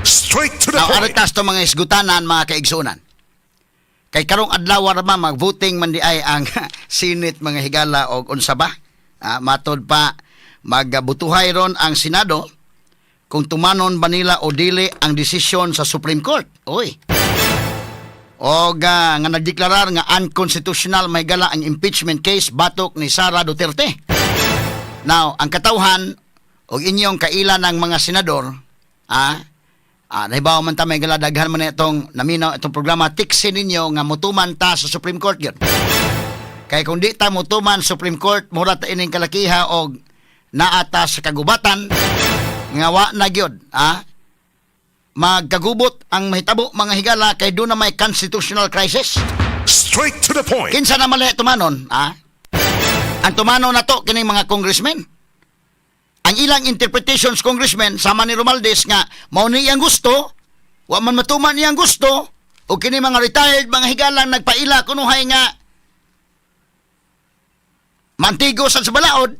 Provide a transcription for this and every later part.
Straight to the Now, point. Ari ta sa mga isgutanan, mga kaigsunan. Kay karong adlaw ra ba mag-voting man di ay ang Senate, mga higala, og unsa ba? Ah, matod pa magbutuhay ron ang Senado kung tumanon ba nila o dili ang desisyon sa Supreme Court. Oy. Og nga nagdeklarar nga unconstitutional, mga higala, ang impeachment case batok ni Sara Duterte. Now, ang katawhan og inyong kaila ng mga senador, nahibaw man ta, mga higala, daghan man na itong naminaw itong programa, tiksi ninyo nga mutuman ta sa Supreme Court yun. Kay kung di ta mutuman Supreme Court, mura ta ining kalakiha og naata sa kagubatan nga wa na gyud, magkagubot ang mahitabo, mga higala, kay duna may constitutional crisis. Straight to the point. Kinsa na mali tumanon, ah? Ang tumanon na to kining mga congressmen. Ang ilang interpretations, congressmen sama ni Romualdez nga mao ni iyang gusto, wa man matuman iyang gusto, o kini mga retired, mga higalang nagpaila kunuhay nga mantigo sa balaod,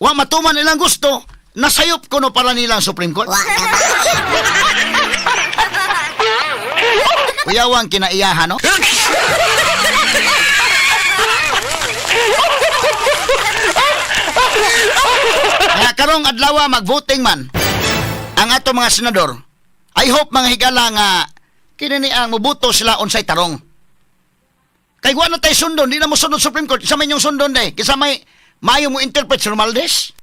wa matuman ilang gusto, nasayop kuno para nilang Supreme Court. Wa na ba? Uyawang kinaiyahan, no? Kaya karong adlaw mag-voting man ang ato mga senador. I hope, mga higala, nga kini ni ang mubuto sila unsay tarong. Kay wa na tay sundon, di na mo sundon Supreme Court. Isa may inyong sundon day. Kisa may maayo mo interpret si Romualdez.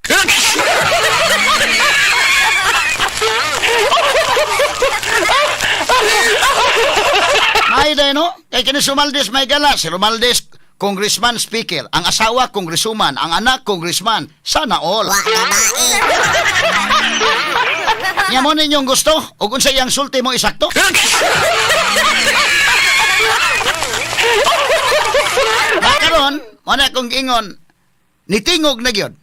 Ay, day, no? Kay kini si Romualdez may gala. Si Romualdez, congressman, speaker. Ang asawa, congresswoman. Ang anak, congressman. Sana all. Wa na ba eh? Nya mo ninyong gusto? O kung sa iyang sulti mo isakto? Karon, mo na akong giingon, nitingog na gyud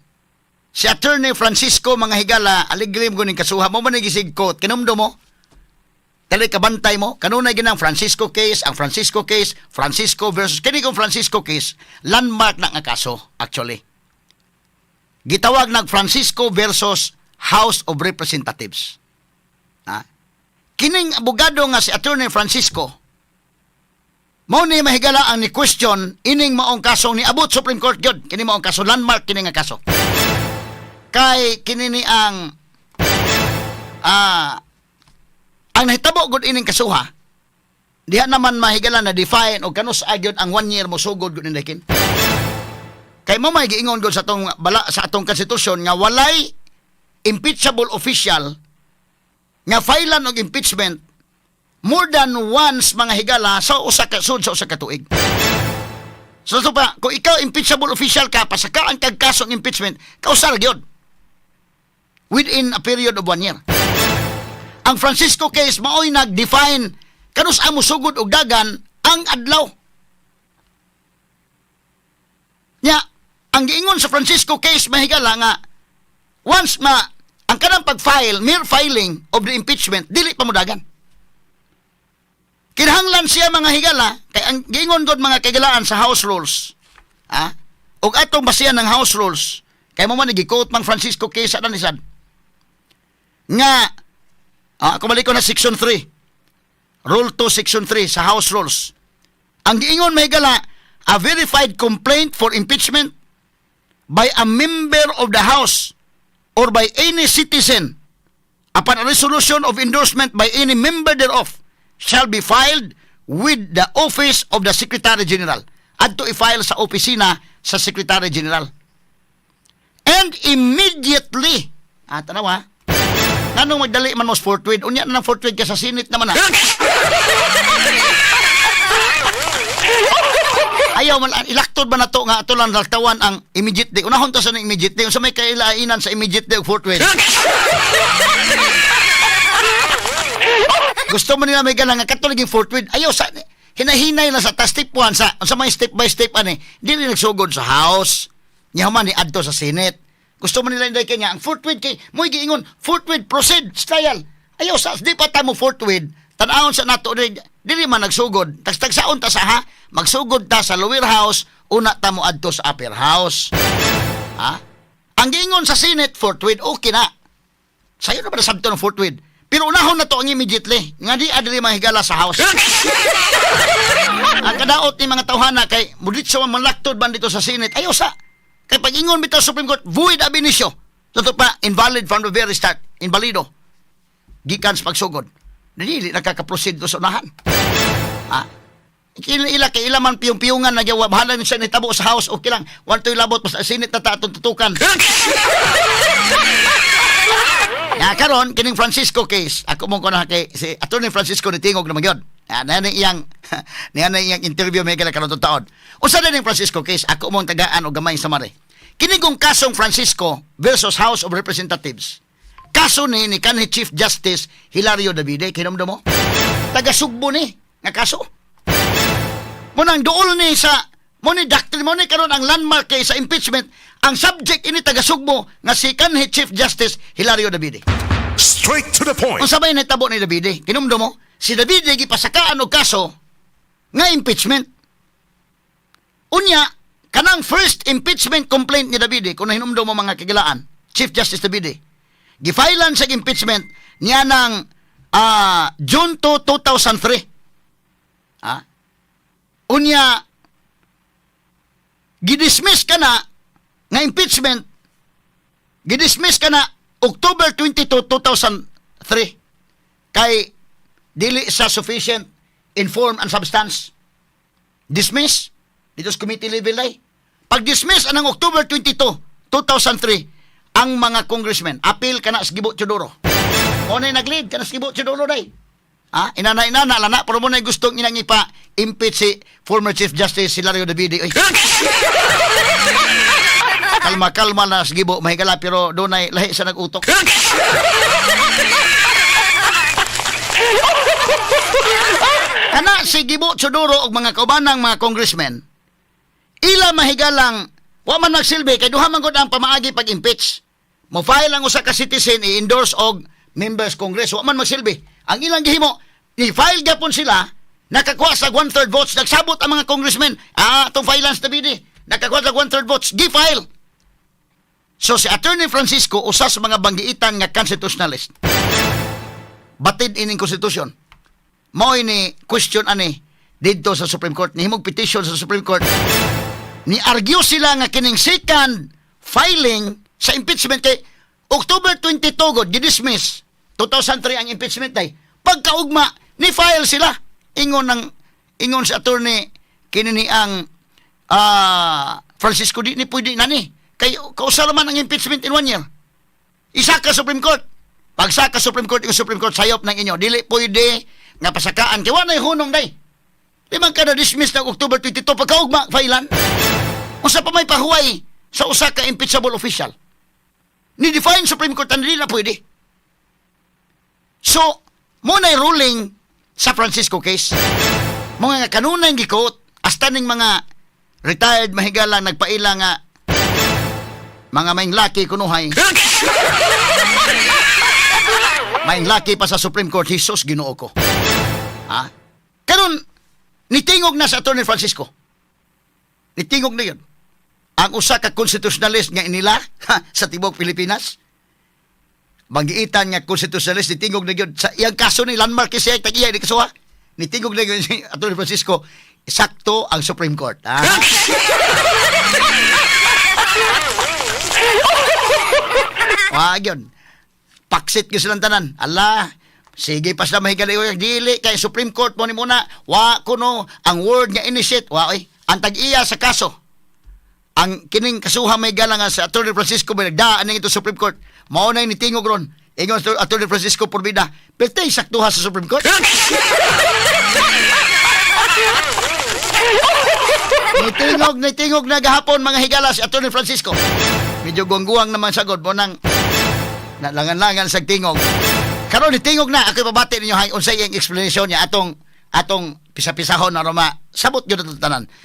si Attorney Francisco, mga higala, aligrim ko ning kasuha mo man gisig court, kinumdo mo. Dali kabantay mo, kanunay ginang Francisco case, ang Francisco case, Francisco versus, kini kong Francisco case, landmark na nga kaso, actually. Gitawag nag Francisco versus House of Representatives. Ha? Kining abogado nga si Attorney Francisco, mao ni mahigala ang ni question ining maong kasong ni abot Supreme Court gyud. Kini maong kaso, landmark kini nga kaso. Kay kini ni ang ang nahitabo gud ining kasuha, diha naman, mahigala, na define og kanus gyud ang one year mo sugod gud ini kin. Kay mo may giingon gud sa atong bala sa atong konstitusyon nga walay impeachable official nga filean og impeachment more than once, mga higala, sa usa ka sud sa usa ka tuig. So pa, kung ikaw impeachable official ka, pasakaan kag kasong impeachment, kausar gyud within a period of one year. Ang Francisco case maoy nag-define kanus amo sugod og dagan ang adlaw. Nya, ang giingon sa Francisco case, mahigala, nga once ma ang kanang pag-file, mere filing of the impeachment, dili pa modagan. Kinahanglan siya, mga higala, kay ang giingon god, mga kaigalaan, sa house rules. Ha? Og atong basihan ng house rules, kay mo man gi-quote mang Francisco case sa nisad. Nga kumalik ko na section 3. Rule 2 section 3 sa house rules. Ang giingon, mahigala, a verified complaint for impeachment by a member of the House or by any citizen upon a resolution of endorsement by any member thereof shall be filed with the office of the Secretary General. Adto i-file sa opisina sa Secretary General. And immediately, tanawa, nganong magdali man mo sa forthwith, unya na ng forthwith ka sa Senate naman ah. Ayaw man, ilaktod ba na to nga ato lang laktawan ang immediately. Unahon ta sa ning immediately. Unsa may kailainan sa immediately ug forthwith? Gusto mo nila may galang nga kato laging forthwith. Ayaw sa hinahinay na sa ta step 1 sa unsa may step by step ani. Dili nagsugod sa House. Nya man ni adto sa Senate. Gusto mo nila inday kay nga ang forthwith kay mo'y giingon forthwith proceed trial. Ayaw sa di pa ta mo forthwith. Tan-awon sa nato dili, dili man nagsugod. Tagtagsaon ta sa ha. Magsugod ta sa lower house, una ta mo adto sa upper house. Ha? Ang giingon sa Senate forthwith okay na. Sayo na ba nasabto ng forthwith? Pero unahon na to ang immediately nga di adili mahigala sa House. Ang kadaot ni mga tawhana kay muditso man manlaktod man dito sa Senate. Ayo sa. Kay pag ingon bitaw Supreme Court, void ab initio. Totoo pa, invalid from the very start. Invalido. Gikan sa pagsugod. Dili nakaka-proceed to sa unahan. Ah, ila ila kay ila man piyong-piyungan na gawa, bahala ni siya nitabo sa House, okay lang. One to labot basta Senate na ta atong tutukan. Ya karon kining Francisco case, ako mo ko na kay si Attorney Francisco ni tingog naman gyud. Ya na ni iyang niya na iyang interview may kala karon taon. Usa din ning Francisco case, ako mong tagaan og gamay summary. Kini kong kasong Francisco versus House of Representatives. Kaso ni kanhi Chief Justice Hilario Davide, kinumdum mo? Taga Sugbo ni nga kaso. Mo nang duol ni sa mo ni doctrine mo ni karon ang landmark kay sa impeachment, ang subject ini taga Sugbo nga si kanhi Chief Justice Hilario Davide. Straight to the point. Unsa bay nahitabo ni Davide? Kinumdum mo? Si Davide gipasakaan og kaso nga impeachment. Unya, kanang first impeachment complaint ni Davide, kung nahinumdum mo, mga kagilaan, Chief Justice Davide, gifilean sa impeachment niya ng June 2, 2003. Ah? Unya, gidismiss ka na nga impeachment, gidismiss ka na October 22, 2003 kay dili sa sufficient in form and substance. Dismiss dito sa committee level ay. Pag dismiss anang October 22, 2003, ang mga congressmen appeal kana sa Gibo Teodoro. Mo na nag-lead kana sa Gibo Teodoro day. Ah, inana inana lana pero mo na gustong inang ipa impeach si former Chief Justice Hilario Davide. Oy. Kalma kalma na sa Gibo, mahigala, pero dunay lahi sa nag-utok. Kana si Gibo Teodoro og mga kaubanang mga congressmen, ila mahigalang wa man nagsilbi kay duha man gud ang pamaagi pag-impeach. Mo file ang usa ka citizen, i-endorse og members Congress, wa man magsilbi. Ang ilang gihimo, ni-file gyapon sila, nakakuha sa one-third votes, nagsabot ang mga congressmen, atong filean sa Davide, nakakuha sa one-third votes, gi-file. So si Attorney Francisco, usa sa mga banggiitan nga constitutionalist. Batid ining konstitusyon. Mao ni question ani didto sa Supreme Court, nihimog petition sa Supreme Court. Ni argue sila nga kining second filing sa impeachment kay October 22 god gidismiss 2003 ang impeachment day. Pagkaugma ni file sila, ingon ng ingon si attorney kini ni ang Francisco, di ni pwede nani kay kausa man ang impeachment in one year. Isa ka Supreme Court. Pagsaka Supreme Court, yung Supreme Court sayop ng inyo. Dili pwede nga pasakaan. Kay wa na'y hunong day. Di man ka na-dismiss ng October 22, pagkaugma, filean. Unsa pa may pahuway sa usa ka impeachable official? Ni define Supreme Court ang dili na pwede. So, mo na'y ruling sa Francisco case. Mga nga kanunay gikot, hasta ning mga retired mahigala nagpaila nga mga maing laki kunuhay. Maing laki pa sa Supreme Court, Jesus Ginoo ko. Ha? Karon nitingog na sa Attorney Francisco. Nitingog na yun. Ang usa ka constitutionalist nga inila ha, sa tibuok Pilipinas. Banggiitan nga constitutionalist, nitingog na yun. Sa iyang kaso ni landmark siya tag iya ni kasuha. Nitingog na yun si Attorney Francisco. Sakto ang Supreme Court. Ha? Wag yun. Paksit gyud silang tanan. Ala, sige pa sila mahigalayo. Dili kay Supreme Court mo ni muna. Wa kuno ang word nga initiate. Wa oy. Ang tag-iya sa kaso. Ang kining kasuha may gala nga sa Attorney Francisco may nagdaan ning ito Supreme Court. Mao na nitingog ron. Ingon sa Attorney Francisco Porbida. Perte saktuha sa Supreme Court. Nitingog na gahapon, mga higala, si Attorney Francisco. Medyo guwang-guwang naman sagod mo nang nalangan-langan sa tingog. Karon nitingog na ako ipabati ninyo hay unsay iyang explanation niya atong atong pisa-pisahon na roma. Sabot gyud ato tanan.